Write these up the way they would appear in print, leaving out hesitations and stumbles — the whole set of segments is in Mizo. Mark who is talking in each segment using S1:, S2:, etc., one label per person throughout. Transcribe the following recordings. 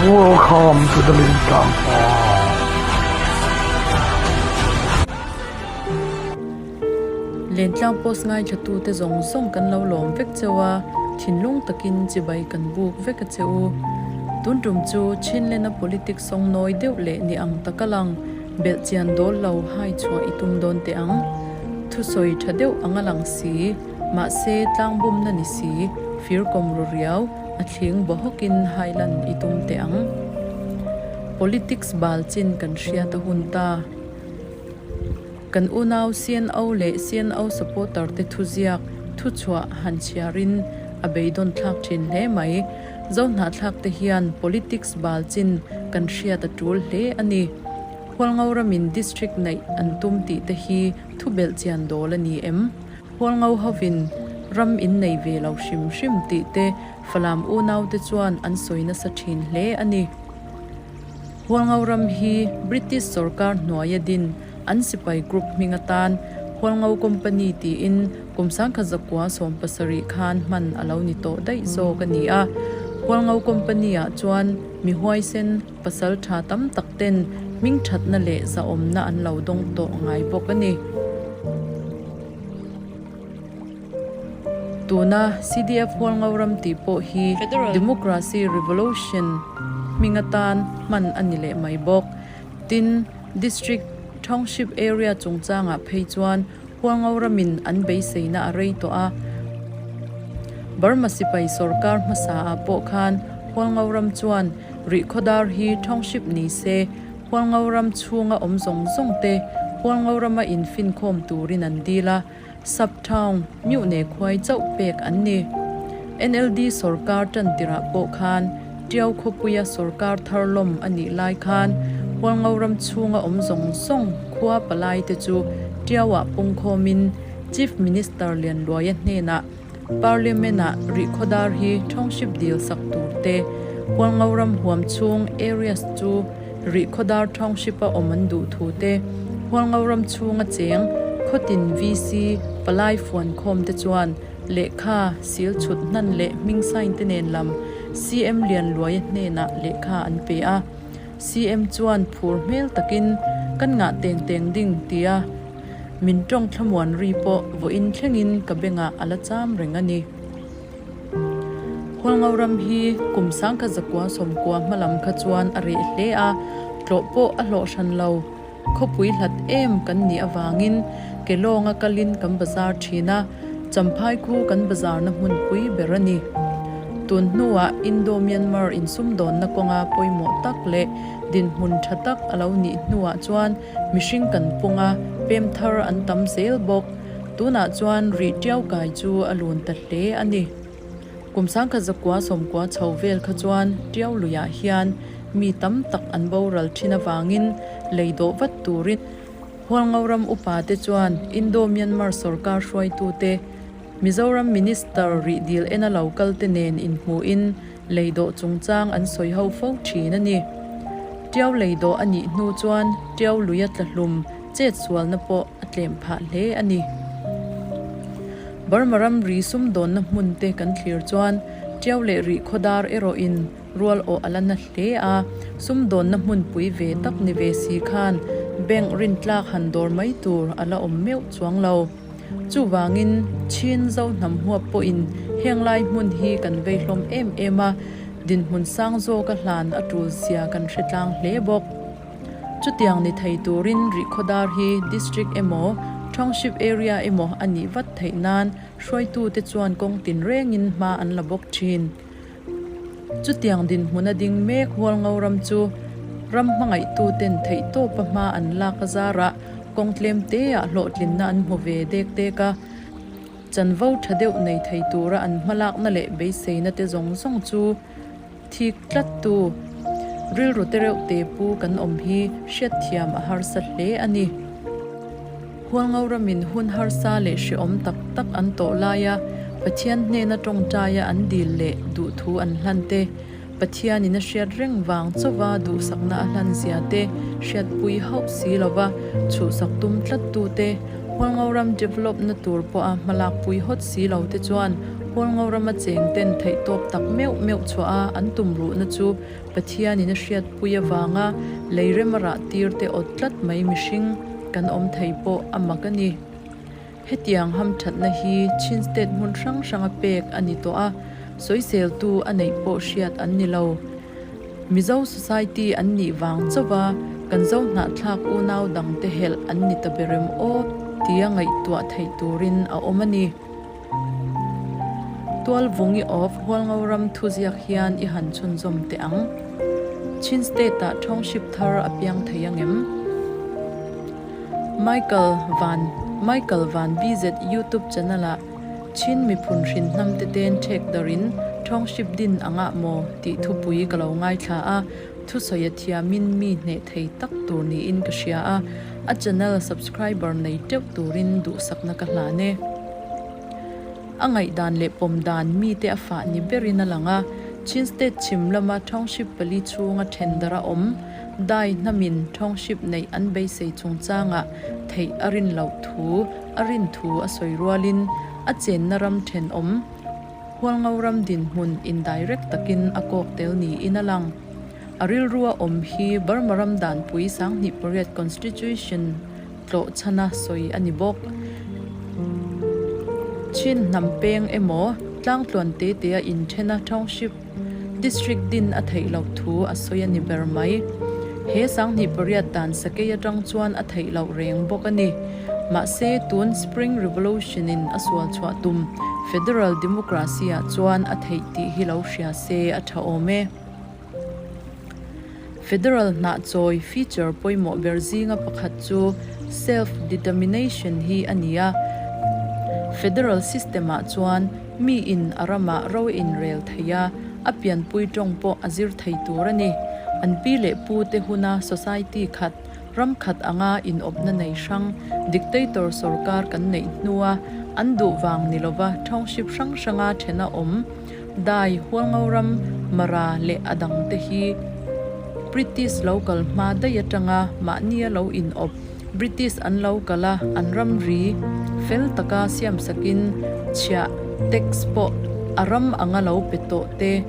S1: Welcome to the Lintang Farm.
S2: Lentlang post ngaithlatute zawng zawng kan lo lawm vek cheu a, thinlung takin chibai kan buk vek a che u. Tun tum chu Chinlena politics sawng nawi deuh leh ni ang taka lang belh chian dawl lo hai chhuah i tum dawn teh ang. Thusawi tha deuh anga lang si, mahse tlangbumna ni si, fir kawm ru riau, a thling baw hawkin hai lan i tum teh ang. Politics bal chin kan hriat a hun ta. Kan unau CNO leh CNO supporter te thuziak, thuchhuah han chhiarin a beidawn thlak thin hle mai. Zohnahthlak te hian politics bal chin kan hriat a tul hle a ni. Hualngo ramin district neih an tum tih te hi thu belh chian dawl a ni em? Hualngo hovin ram in nei ve lo hrim hrim tih te Falam unau te chuan an sawi nasa thin hle a ni. Hualngo ram hi British sorkar hnuaia din an sipai group hming atan Hualngo Company tiin kum 1970 khan hman a lo ni tawh daih zawk a ni a. Hualngo Company-ah chuan mi huaisen, Pasal tha tam tak ten hming thatna leh zahawmna an lo dawng tawh ngai bawk a ni. Tuna CDF Hualngo ram tih pawh hi Democracy Revolution hming atan hman a ni leh mai bawk. Tin, District, Township area chungchangah phei chuan Hualngo ramin an beiseina a rei tawh a. Burma sipai sorkar hmasa ah pawh khan Hualngo ram chuan Rihkhawdar hi Township ni se, Hualngo ram chhunga awm zawng zawng te Hualngo rama infinkhawm turin an dil a, Sub-town, Myohne khuai chauh pek an ni. NLD sorkar tan tirah pawh khan Tiau khawpuia sorkar thar lawm a nih lai khan Hualngo ram chhunga awm zawng zawng khua palai te chu Tiauah pungkhawmin Chief Minister Lianluaia hnenah Parliament-ah Rihkhawdar hi Township dil sak tur te, Hualngo ram huam chhung areas chu Rihkhawdar Township-a awm an duh thu te, Hualngo ram chhunga cheng khawtin VC palai fuankhawm te chuan lehkha sil chhut hnan leh hming sign te nen lam CM Lianluaia hnenah lehkha an pe a. CM chuan phur hmel takin kan ngah teng teng ding tia min tawng thlamuan ri pawh vawiin thlengin ka bengah a la cham reng a ni. Hualngo ram hi kum 1990 hma lam kha chuan a reh hle a, tlawh pawh a hlawh hran lo. Khawpui hlat em kan nih avangin ke lawnga kalin kan bazar thin a, Champhai khu kan bazarna hmunpui ber a ni. Tun hnuah Indo-Myanmar insumdawnna kawnga pawimawh tak leh dinhmun tha tak a lo nih hnuah chuan mihring kan pung a, pem thar an tam zel bawk. Tunah chuan rih tiau kai chu a lun ta hle a ni. Kum 1990 chho vel kha chuan tiau luiah hian mi tam tak an boral thin avangin lei dawh vat turin Hualngo ram upa te chuan Indo-Myanmar sorkar hruaitute Mizoram Minister rih dil ena lo kal te nen inhmuhin lei dawh chungchang an sawi ho fo thin a ni. Tiau lei dawh a nih hnu chuan Tiau luia tla hlum chet sualna pawh a tlem phah hle a ni. Burma ramri sumdawnna hmun te kan thlir chuan Tiau leh rih khawdar erawhin rual awh a la na hle a, sumdawnna hmunpui ve tak ni ve si khan bank rintlak han dawr mai tur a la awm meuh chuang lo. Chuvangin Chin Zo hnam huap pawhin heng lai hmun hi kan vei hlawm em em a, dinhmun sang zawka hlan a tul zia kan hre tlang hle bawk. Chutiang ni thei turin Rihkhawdar hi District emaw Township Area emaw a nih vat theih nan hruaitute chuan kawng tinrengin hma an la bawk thin. Chutiang dinhmun a ding mek Hualngo ram chu ram hmangaihtuten theihtawpa hma an lak a zarah kawng tlem teah hlawhtlinna an hmu ve dek dek a, chanvo tha deuh nei thei tura an hmalakna leh beiseina te zawng zawng chu thik tlattu rilru te reuh te pu kan awm hi hriatthiam a harsa hle a ni. Hualngo ramin hun harsa leh hrehawm tak tak an tawh laia Pathian hnena tawngtaia an dil leh duhthu an hlan te, Pathianin a hriat reng vang chauva duhsakna a hlan zia te hriatpui hauh si lova chhuhsak tum tlattu te, Hualngo ram develop na tur pawha hmalakpui hawt si lo te chuan. Hualngo rama cheng ten theihtawp tak meuh meuh chhuah a an tum ruhna chu Pathianin a hriatpui avanga lei rem a rah tir te awt tlat mai mihring kan awm thei pawh a mak a ni. Hetiang hamthatna hi Chin State hmun hrang hranga pek a ni tawh a, sawiseltu a neih pawh hriat an ni lo. Mizo Society an nih vang chauha kan zo hnahthlak unau dangte helh an ni ta berem aw tia ngaihtuah theih turin a awm a ni. Tualvungi of Hualngo ram thuziak hian i han chhunzawm teh ang. Chin State-ah Township thar a piang thei ang em? Michael Van Michael Van BZ YouTube channel-ah Chin miphun hrin hnamte ten thek darin Township din angah maw tih thupui ka lo ngaithla a, thusawi a thiamin mi hneh thei tak tur niin ka hria a, a channel subscriber nei teuh turin duhsakna ka hlan e. A ngaihdan leh pawm dan mite a fah ni berin a lang a, Chin State chhim lama Township pali chhunga then dar a awm, dai hnamin Township neih an beisei chungchangah theih a rin loh thu a rin thu a sawi rualin a chenna ram thenawm Hualngo ram dinhmun indirect takin a kawk tel niin a lang. A rilrua awm hi Burma ram danpui 28 Constitution tlawh chhana sawi a ni bawk. Chin hnam peng emaw tlangtluan te tea inthena Township District din a theih loh thu a sawi a ni ber mai. He 28 dan sakei atang chuan a theih loh reng bawk a ni. Mahse tun Spring Revolution in a sual chhuah tum Federal Democracy ah chuan a theih tih hi lo hria se a tha awm e. Federal hnahchawi feature pawimawh ber zinga pakhat chu self-determination hi a ni a. Federal system-ah chuan miin a ramah ro a inrel thei a, a pianpui tawng pawh a zir thei tur a ni. An pi leh pute huna society khat, ram khat anga inawpna nei hrang, dictator sorkar kan neih hnua an duh vang ni lova township hrang hranga thena awm, Dai, Hualngo ram, Mara leh a dangte hi British lo kal hma daih atanga mahnia lo inawp, British an lo kal a, an ramri fel taka siamsakin chhiah, tax, pawh a ram anga lo pe tawh te,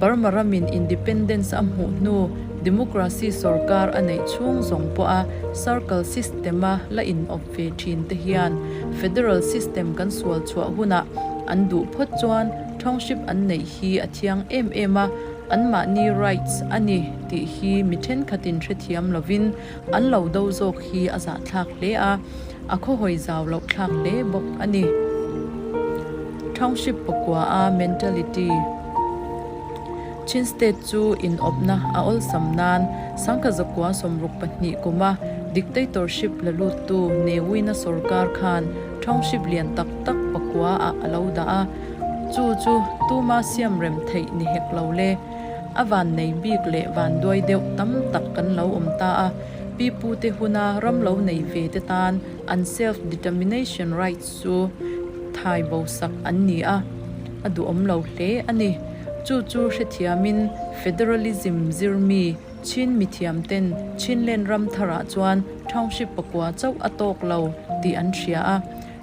S2: Burma ramin independence a hmuh hnu democracy sorkar a neih chhung zawng pawha circle system-a la inawp ve thin te hian federal system kan sual chhuah hunah an duh phawt chuan township an neih hi a thiang em em a, anmahni rights a ni tih hi mi thenkhatin hrethiam lovin an lo do zawk hi a zahthlak hle a, a khawhawi zau loh thlak hle bawk a ni. Township pakua a mentality. Chin State chu inawpna a awlsam nan Sangkazakua 62 kuma dictatorship la luttu Ne Win-a sorkar khan township lian tak tak pakua ah a lo dah a, chu chu tuma siam rem theih ni hek lo le. A van nei bik leh van duai deuh tam tak kan lo awm ta a, pi pute huna ram lo nei ve te tan an self determination rights chu thai bo sak an ni a, a duhawm lo hle a ni. Chu chu hrethiamin federalism zirmi Chin mithiam ten Chinland ram tharah chuan township pakua chauh a tawk lo tih an hria a,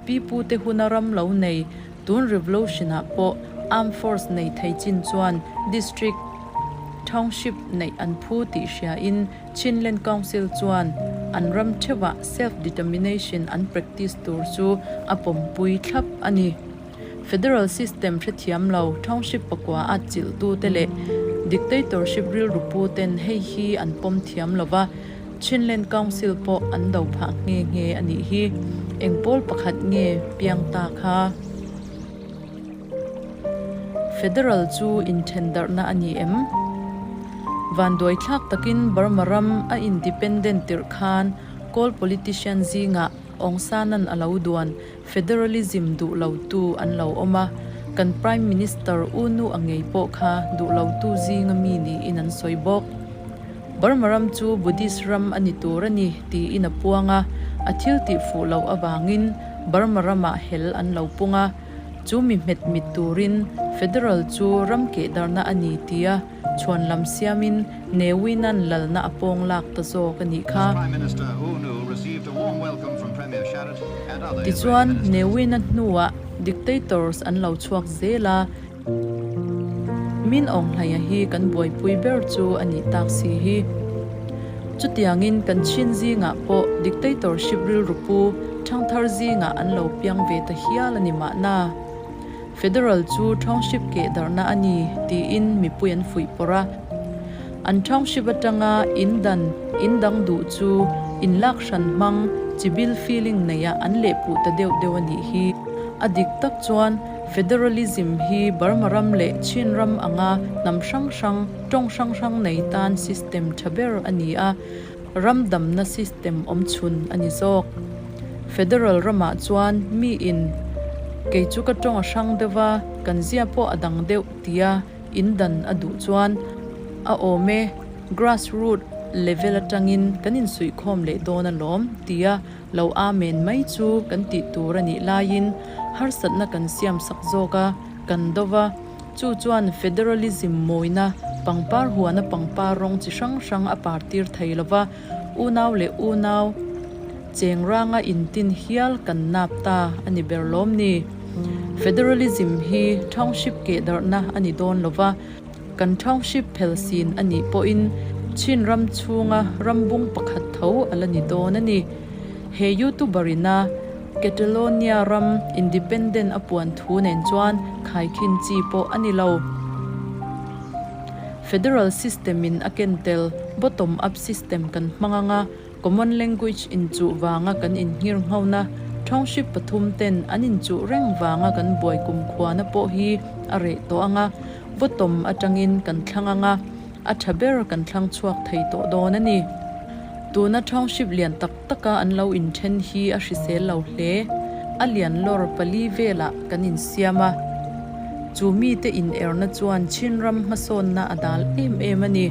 S2: pi pute huna ram lo nei tun revolution ah pawh armed force nei thei chin chuan district township neih an phu tih hria in Chinland Council chuan an ram theuhah self determination an practice tur chu a pawmpui thlap a ni. Federal system hrethiam lo township pakua a chilhtute leh dictatorship rilru pu ten hei hi an pawm thiam lo va, Chinland Council pawh an do phah nghe nghe a nih hi. Eng pawl pakhat nge piang ta kha? Federal chu inthendarhna a ni em? Vanduaithlak takin Burma ram a independent tirh khan Kawl politician zingah Aung San-a'n a lo duan Federalism duh lotu an lo awm a, kan Prime Minister U Nu a ngei pawh kha duh lotu zinga mi niin an sawi bawk. Burma ram chu Buddhist ram a ni tur a ni tiin a puang a, a thil tih fuh loh avangin Burma ramah hel an lo pung a, chu mi hmet mit turin Federal chu ram kehdarna a ni tia chhuan lam siamin Ne Win-a'n lalna a pawng lak ta zawk a nih kha. Tichuan, Ne Win-a hnuah Dictators an lo chhuak zel a. Min Aung Hlaia hi kan buaipui ber chu a nih tak si hi. Chutiangin kan chin zingah pawh dictatorship rilru pu thangthar zingah an lo piang ve ta hial a ni mahna. Federal chu township keh darhna a ni tiin mipui an fuih pawrh a. An township atanga in dan in dang duh chu in lak hran hmang chibil feeling neihah an lehpuh ta deuh deuh a nih hi. A dik tak chuan Federalism hi Burma ram leh Chin ram anga hnam hrang hrang, tawng hrang hrang nei tan system tha ber a ni a, ram damna system awm chhun a ni zawk. Federal ramah chuan mi in kei chu ka tawng a hrang deuh a, kan zia pawh a dang deuh tia in dan a duh chuan a awm e, grass root level atangin kan insuihkhawm leh dawn alawm tia Lo amen mai chu kan tih tur a nih laiin harsatna kan siam sak zawk a, kan do va. Chu chuan federalism mawina pangpar huana pangpar rawng chi hrang hrang a partir thei lo va, unau leh unau cheng ranga intin hial kan nap ta a ni ber lawm ni. Federalism hi township kehdarhna a ni dawn lo va. Kan township phelsin a nih pawhin Chin ram chhunga rambung pakhat tho a la ni dawn a ni. He youtuber ina Catalonia ram independent a puan thu nen chuan khaikhin chi pawh a ni lo. Federal system in a ken tel bottom up system kan hmang anga Common language inchuh vanga kan inhngir nghona, township pathum ten an inchuh reng vanga kan buai kumkhuana pawh hi a reh tawh anga, bottom atangin kan thlang anga, a tha ber kan thlang chhuak thei tawh dawn a ni. Tuna township lian tak taka an lo inthen hi a hrisel lo hle. A lian lawr pali velah kan insiam a, chu mite inerna chuan Chinram hmasawnna a dal em em a ni.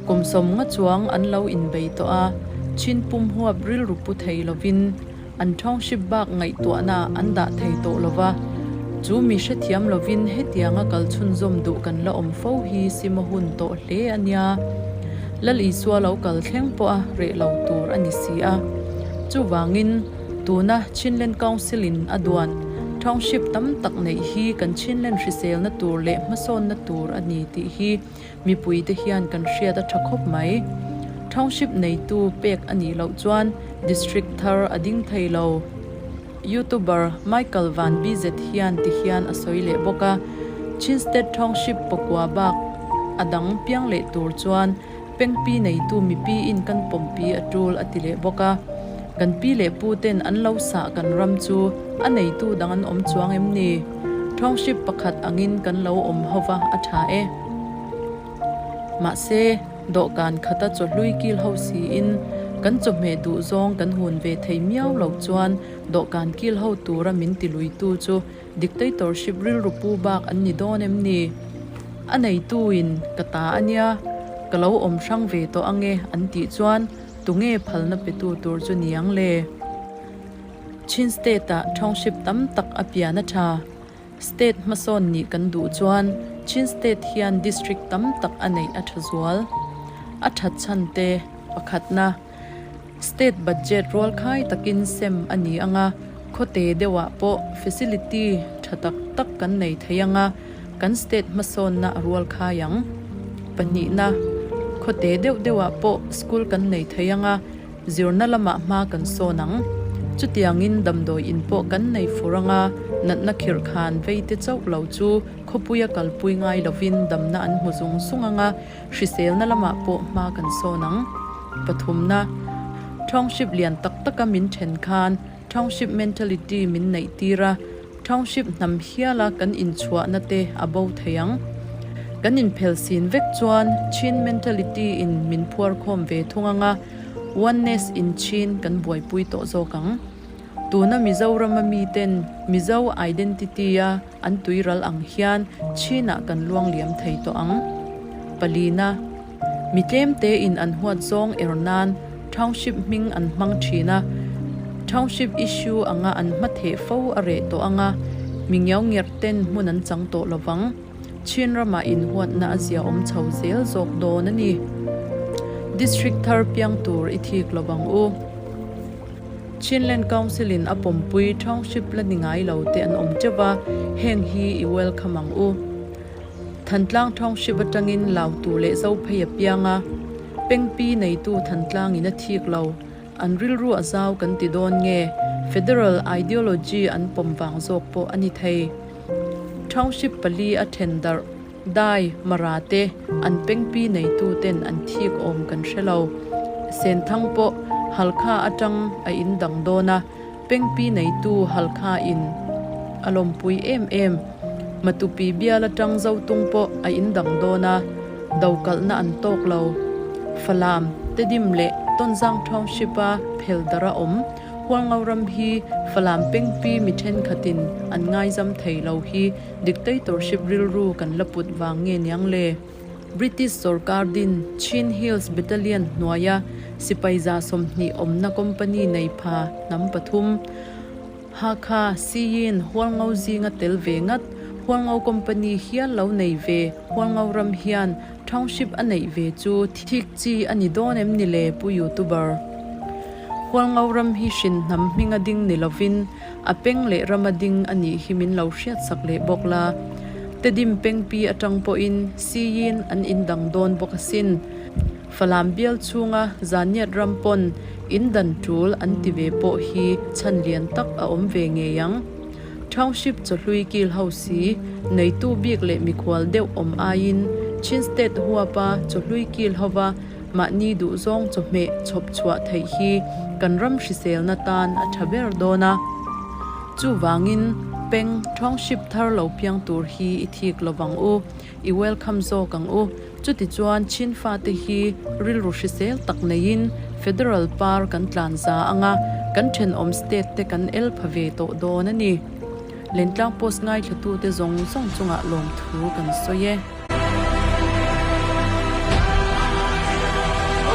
S2: Kum sawmnga chuang an lo inbei tawh a, chin pum huap rilru pu thei lovin an township bak ngaihtuahna an dah thei tawh lova, chu mi hrethiam lovin hetianga kal chhunzawm duh kan la awm fo hi sim a hun tawh hle a nia. Lal Isua lo kal thleng pawh a reh lo tur a ni si a. Chuvangin tuna Chinland Council in a duan township tam tak neih hi kan Chinland hriselna tur leh hmasawnna tur a ni tih hi Mipuite hian kan hriat a tha khawp mai. Township neitu pek a nih loh chuan District thar a ding thei lo. Youtuber Michael Van BZ hian ti hian a sawi leh bawk a, Chin State Township pakua bak a dang piang leh tur chuan pengpi neitu mipi in kan pawmpi a tul a ti leh bawk a. Kan pi leh pu ten an lo sah kan ram chu a neitu dang an awm chuang em ni? Township pakhat angin kan lo awm hova a tha e. Mahse, dawhkan khata chawhlui kil ho siin kan chawhmeh duh zawng kan hun ve thei miau loh chuan dawhkan kil ho tura min ti luitu chu dictatorship rilru pu bak an ni dawn em ni? A neituin ka ta a nia, ka lo awm hrang ve tawh ange an tih chuan tunge phalna petu tur chu niang le? Chin State-ah township tam tak a pian a tha. State hmasawn nih kan duh chuan Chin State hian district tam tak a neih a tha zual. A that chhan te pakhatna, State budget rualkhai takin sem a ni ang a, khawte deuhah pawh facility tha tak tak kan nei thei ang a, kan state hmasawnna a rualkhai ang. Pahnihna, khawte deuh deuhah pawh school kan nei thei ang a, Zirna lamah hma kan sawn ang. Chutiangin damdawi in pawh kan nei fur anga natna khirh khan vei te chauh lo chu khawpuia kalpui ngai lovin damna an hmu zung zung anga hriselna lamah pawh hma kan sawn ang. Pathumna, Township lian tak taka min then khan Township mentality min neih tir a, Township hnam hiala kan inchhuahna te a bo thei ang. Kan inphelsin vek chuan Chin mentality in min phuarkhawm ve thung anga oneness in Chin kan buaipui tawh zawk ang. Tuna Mizorama miten Mizo identity a an tuiral ang hian Chin-ah kan luangliam thei tawh ang. Palina. Mi tlemte in an huat zawng er nan Township hming an hmang thin a, Township issue anga an hma theh fo a reh tawh anga mi ngiau ngerh ten hmun an chang tawh lovang. Chin ramah inhuatna a zia awm chho zel zawk dawn a ni. District thar piang tur i thik lovang u. Chinland Council in a pawmpui Township la ni ngai lo te an awm teuh va, heng hi i welcome ang u. Thantlang Township atangin Lautu leh Zophei a piang a, Pengpi neitu Thantlang in a thik lo. An rilru a zau kan ti dawn nge Federal ideology an pawm vang zawk pawh a ni thei. Township pali a then darh Dai, Mara te an pengpi neitu ten an thik awm kan hre lo. Senthang pawh Halkha atang a in dang dawn a, pengpi neitu Halkha in a lawmpui em em. Matupi bial atang Zotung pawh a in dang dawn a, dokalhna an tawk lo. Falam, Tedim leh Tonzang Township a phel darh a awm. Hualngo ram hi Falam pengpi mi thenkhatin an ngaizam thei lo hi Dictatorship rilru kan la put vang nge niang le? British sorkar din Chin Hills Battalion hnuaia sipai 120 awmna company nei pha hnam pathum, Hakha, Siyin, Hualngo zinga tel ve ngat, Hualngo company hial lo nei ve Hualngo ram hian Township a neih ve chu thik chi a ni dawn em ni le Pu Youtuber? Hualngo ram hi hrin hnam hminga ding ni lovin A peng leh rama ding a nih hi min lo hriatsak leh bawk la. Tedim pengpi atang pawhin Siyin an indang dawn bawk asin. Falam bial chhunga Zaniat ram pawn indan tul an ti ve pawh hi chhan lian tak a awm ve ngei ang. Township chawhlui kil ho si, neitu bik leh mikhual deuh awm aiin Chin State huapa chawhlui kil hova Mahni duhzawng chawhmeh chhawp chhuah theih hi kan ram hriselna tan a tha ber dawn a. Chuvangin, peng township thar lo piang tur hi i thik lovang u, i welcome zawk ang u. Chutichuan Chin fate hi rilru hrisel tak neiin Federal par kan tlan za ang a, kan thenawm state te kan el pha ve tawh dawn a ni. Lentlang Post ngaithlatute zawng zawng chungah lawmthu kan sawi e.